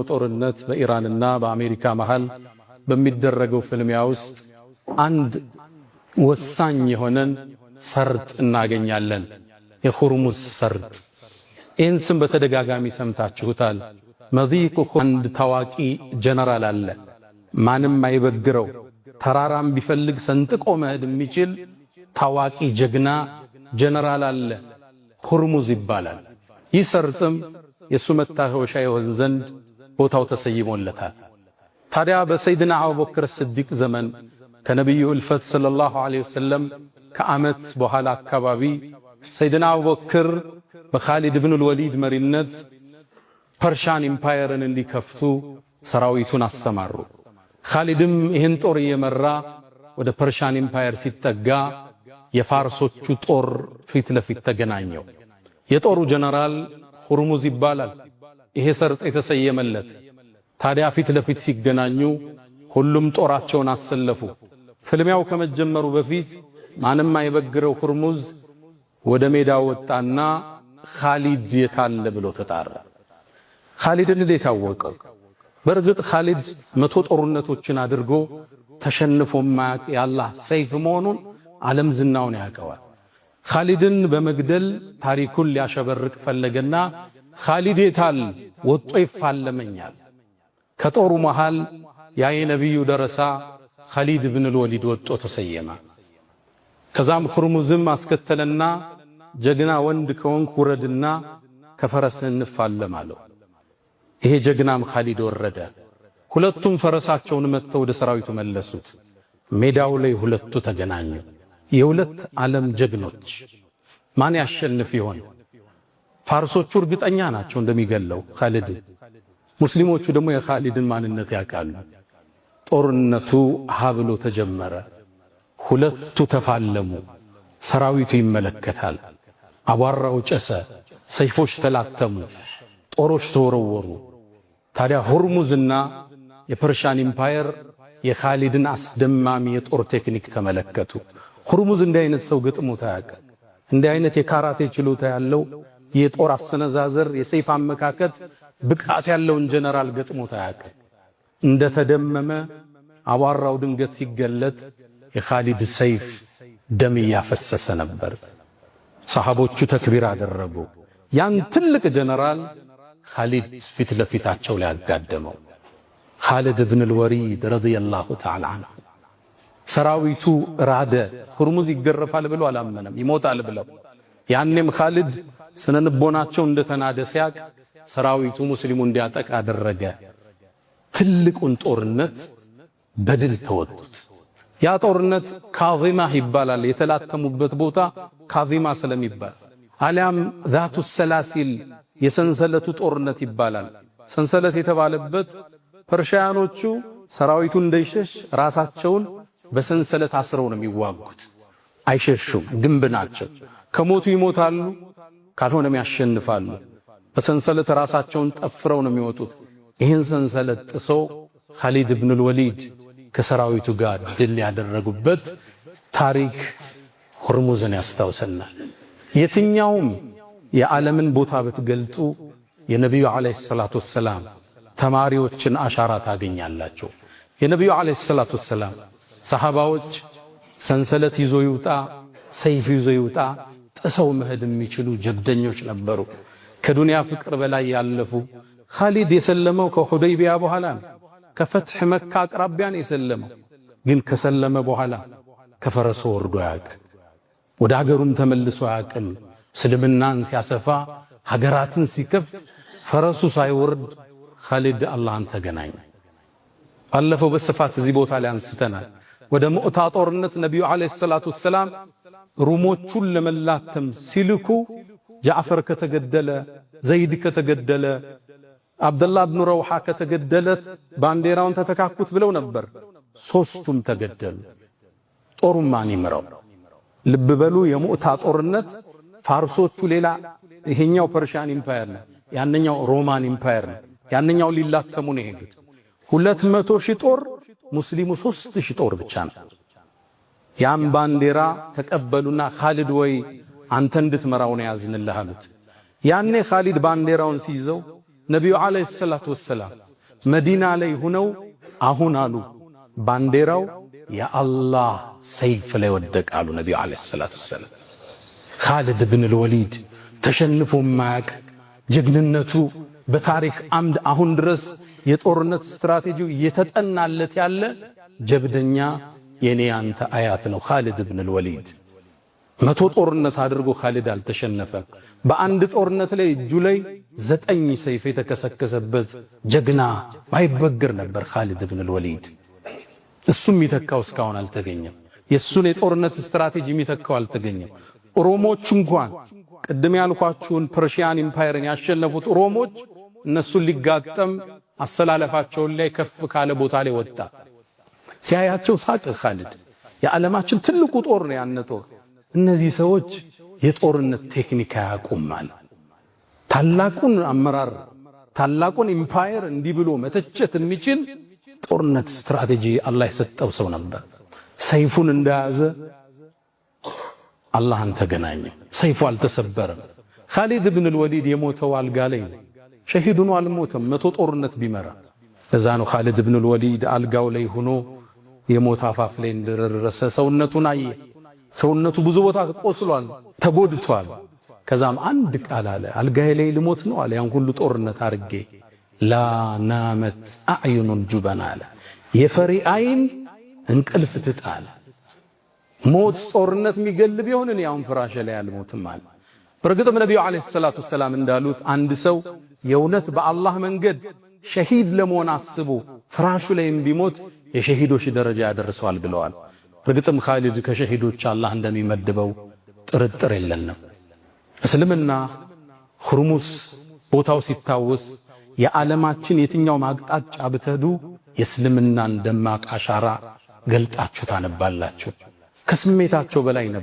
ጦርነት በኢራንና በአሜሪካ መሃል በሚደረገው ፍልሚያ ውስጥ አንድ ወሳኝ የሆነን ሰርጥ እናገኛለን። የሁርሙዝ ሰርጥ። ይህን ስም በተደጋጋሚ ሰምታችሁታል። መዲቁ አንድ ታዋቂ ጀነራል አለ። ማንም አይበግረው፣ ተራራም ቢፈልግ ሰንጥቆ መሄድ የሚችል ታዋቂ ጀግና ጀነራል አለ። ሁርሙዝ ይባላል። ይህ ሰርጥም የሱ መታወሻ ይሆን ዘንድ ቦታው ተሰይሞለታል። ታዲያ በሰይድና አቡበክር ስዲቅ ዘመን ከነቢዩ እልፈት صلى الله عليه وسلم ከዓመት በኋላ አካባቢ ሰይድና አቡበክር በኻሊድ ብኑል ወሊድ መሪነት Persian Empire ን እንዲከፍቱ ሰራዊቱን አሰማሩ። ኻሊድም ይህን ጦር እየመራ ወደ Persian Empire ሲጠጋ የፋርሶቹ ጦር ፊት ለፊት ተገናኘው። የጦሩ ጀነራል ሁርሙዝ ይባላል። ይሄ ሰርጥ የተሰየመለት። ታዲያ ፊት ለፊት ሲገናኙ ሁሉም ጦራቸውን አሰለፉ። ፍልሚያው ከመጀመሩ በፊት ማንም አይበግረው ሁርሙዝ ወደ ሜዳ ወጣና ኻሊድ የታለ ብሎ ተጣራ። ኻሊድን እንዴት አወቀው? በእርግጥ ኻሊድ 100 ጦርነቶችን አድርጎ ተሸንፎ ማያቅ የአላህ ሰይፍ መሆኑን ዓለም ዝናውን ያውቀዋል። ኻሊድን በመግደል ታሪኩን ሊያሸበርቅ ፈለገና ኻሊድ የታል ወጦ ይፋለመኛል። ከጦሩ መሃል ያ የነቢዩ ደረሳ ኻሊድ ብን ወሊድ ወጦ ተሰየመ። ከዛም ሁርሙዝም አስከተለና ጀግና ወንድ ከሆንክ ውረድና ከፈረስህ እንፋለም አለው። ይሄ ጀግናም ኻሊድ ወረደ። ሁለቱም ፈረሳቸውን መጥተው ወደ ሰራዊቱ መለሱት። ሜዳው ላይ ሁለቱ ተገናኙ። የሁለት ዓለም ጀግኖች ማን ያሸንፍ ይሆን? ፋርሶቹ እርግጠኛ ናቸው እንደሚገለው ኻሊድ። ሙስሊሞቹ ደግሞ የኻሊድን ማንነት ያውቃሉ። ጦርነቱ ሀብሎ ተጀመረ። ሁለቱ ተፋለሙ። ሰራዊቱ ይመለከታል። አቧራው ጨሰ፣ ሰይፎች ተላተሙ፣ ጦሮች ተወረወሩ። ታዲያ ሁርሙዝና የ Persian Empire የኻሊድን አስደማሚ የጦር ቴክኒክ ተመለከቱ። ሁርሙዝ እንዲህ አይነት ሰው ገጥሞት አያውቅም። እንዲህ አይነት የካራቴ ችሎታ ያለው የጦር አሰነዛዘር፣ የሰይፍ አመካከት ብቃት ያለውን ጀነራል ገጥሞት አያውቅም። እንደተደመመ አቧራው ድንገት ሲገለጥ የኻሊድ ሰይፍ ደም እያፈሰሰ ነበር። ሰሃቦቹ ተክቢር አደረጉ። ያን ትልቅ ጀነራል ኻሊድ ፊት ለፊታቸው ላይ አጋደመው። ኻሊድ ብን ልወሊድ رضي الله تعالى عنه። ሰራዊቱ ራደ። ሁርሙዝ ይገረፋል ብሎ አላመነም፣ ይሞታል ብለው። ያኔም ኻሊድ ስነልቦናቸው እንደተናደ ሲያቅ ሰራዊቱ ሙስሊሙ እንዲያጠቃ አደረገ። ትልቁን ጦርነት በድል ተወጡት። ያ ጦርነት ካዚማህ ይባላል። የተላተሙበት ቦታ ካዚማ ስለሚባል አሊያም ذات السلاسل የሰንሰለቱ ጦርነት ይባላል። ሰንሰለት የተባለበት ፐርሺያኖቹ ሰራዊቱ እንዳይሸሽ ራሳቸውን በሰንሰለት አስረው ነው የሚዋጉት። አይሸሹም፣ ግንብ ናቸው። ከሞቱ ይሞታሉ፣ ካልሆነም ያሸንፋሉ። በሰንሰለት ራሳቸውን ጠፍረው ነው የሚወጡት። ይህን ሰንሰለት ጥሰው ኻሊድ ብኑል ወሊድ ከሰራዊቱ ጋር ድል ያደረጉበት ታሪክ ሁርሙዝን ያስታውሰናል። የትኛውም የዓለምን ቦታ ብትገልጡ የነቢዩ ዓለይሂ ሰላቱ ወሰላም ተማሪዎችን አሻራ ታገኛላችሁ። የነቢዩ ዓለይሂ ሰላቱ ወሰላም ሰሃባዎች ሰንሰለት ይዞ ይውጣ፣ ሰይፍ ይዞ ይውጣ ጥሰው መሄድ የሚችሉ ጀብደኞች ነበሩ። ከዱንያ ፍቅር በላይ ያለፉ። ኻሊድ የሰለመው ከሁደይቢያ በኋላ ነው። ከፈትሕ መካ አቅራቢያ ነው የሰለመው። ግን ከሰለመ በኋላ ከፈረሱ ወርዶ አያውቅም። ወደ ሀገሩም ተመልሶ አያውቅም። እስልምናን ሲያሰፋ ሀገራትን ሲከፍት ፈረሱ ሳይወርድ ኻሊድ አላህን ተገናኘ። ባለፈው በስፋት እዚህ ቦታ ላይ አንስተናል። ወደ ሙዕታ ጦርነት ነቢዩ عليه الصلاة والسلام ሩሞቹን ለመላተም ሲልኩ ጃዕፈር ከተገደለ፣ ዘይድ ከተገደለ፣ አብደላህ ብኑ ረውሓ ከተገደለ ባንዲራውን ተተካኩት ብለው ነበር። ሶስቱም ተገደሉ። ጦሩን ማን ይምራው? ልብ በሉ፣ የሙዕታ ጦርነት ፋርሶቹ ሌላ፣ ይሄኛው Persian Empire ነው፣ ያንኛው Roman Empire ነው። ያንኛው ሊላተሙ ነው የሄዱት። 200,000 ጦር፣ ሙስሊሙ 3,000 ጦር ብቻ ነው። ያን ባንዲራ ተቀበሉና ኻሊድ ወይ አንተ እንድትመራው ነው ያዝንልህ አሉት። ያኔ ኻሊድ ባንዲራውን ሲይዘው ነቢዩ ዓለይሂ ሰላቱ ወሰላም መዲና ላይ ሁነው አሁን አሉ ባንዲራው የአላህ ሰይፍ ላይ ወደቀ አሉ ነቢዩ ዓለይሂ ሰላቱ ወሰላም። ኻሊድ ብን አልወሊድ ተሸንፎ ማያቅ፣ ጀግንነቱ በታሪክ አምድ አሁን ድረስ የጦርነት ስትራቴጂው እየተጠናለት ያለ ጀብደኛ የኔ አንተ አያት ነው ኻሊድ ብን አልወሊድ። 100 ጦርነት አድርጎ ኻሊድ አልተሸነፈም። በአንድ ጦርነት ላይ እጁ ላይ 9 ሰይፍ የተከሰከሰበት ጀግና ማይበግር ነበር ኻሊድ ብን አልወሊድ። እሱም የሚተካው እስካሁን አልተገኘም። የሱን የጦርነት ስትራቴጂ የሚተካው አልተገኘም። ሮሞች እንኳን ቅድም ያልኳችሁን Persian Empire ን ያሸነፉት ሮሞች እነሱን ሊጋጠም አሰላለፋቸውን ላይ ከፍ ካለ ቦታ ላይ ወጣ። ሲያያቸው ሳቅ ኻሊድ። የዓለማችን ትልቁ ጦር ነው ያን ጦር። እነዚህ ሰዎች የጦርነት ቴክኒክ አያውቁም አለ። ታላቁን አመራር ታላቁን empire እንዲህ ብሎ መተቸት የሚችል ጦርነት ስትራቴጂ አላህ የሰጠው ሰው ነበር። ሰይፉን እንደያዘ አላህን ተገናኘው። ሰይፉ አልተሰበረም። ኻሊድ ብን አልወሊድ የሞተው አልጋ ላይ ነው። ሸሂድ ሆኖ አልሞተም፣ 100 ጦርነት ቢመራ። እዛ ነው ኻሊድ ብን አልወሊድ አልጋው ላይ ሆኖ የሞት አፋፍ ላይ እንደደረሰ ሰውነቱን አየ። ሰውነቱ ብዙ ቦታ ቆስሏል፣ ተጎድቷል። ከዛም አንድ ቃል አለ፣ አልጋዬ ላይ ልሞት ነው አለ። ያን ሁሉ ጦርነት አርጌ لا نامت أعين الجبناء አለ። የፈሪ አይን እንቅልፍ ትጣል። ሞት ጦርነት የሚገል ቢሆን እኔ አሁን ፍራሽ ላይ አልሞትም አለ። በእርግጥም ነቢዩ ዓለይሂ ሰላቱ ወሰላም እንዳሉት አንድ ሰው የእውነት በአላህ መንገድ ሸሂድ ለመሆን አስቦ ፍራሹ ላይም ቢሞት የሸሂዶች ደረጃ ያደርሰዋል ብለዋል። እርግጥም ኻሊድ ከሸሂዶች አላህ እንደሚመድበው ጥርጥር የለንም። እስልምና ሁርሙስ ቦታው ሲታወስ የዓለማችን የትኛውም አቅጣጫ ብትሄዱ የእስልምናን ደማቅ አሻራ ገልጣችሁ ታነባላችሁ። ከስሜታቸው በላይ ነበር።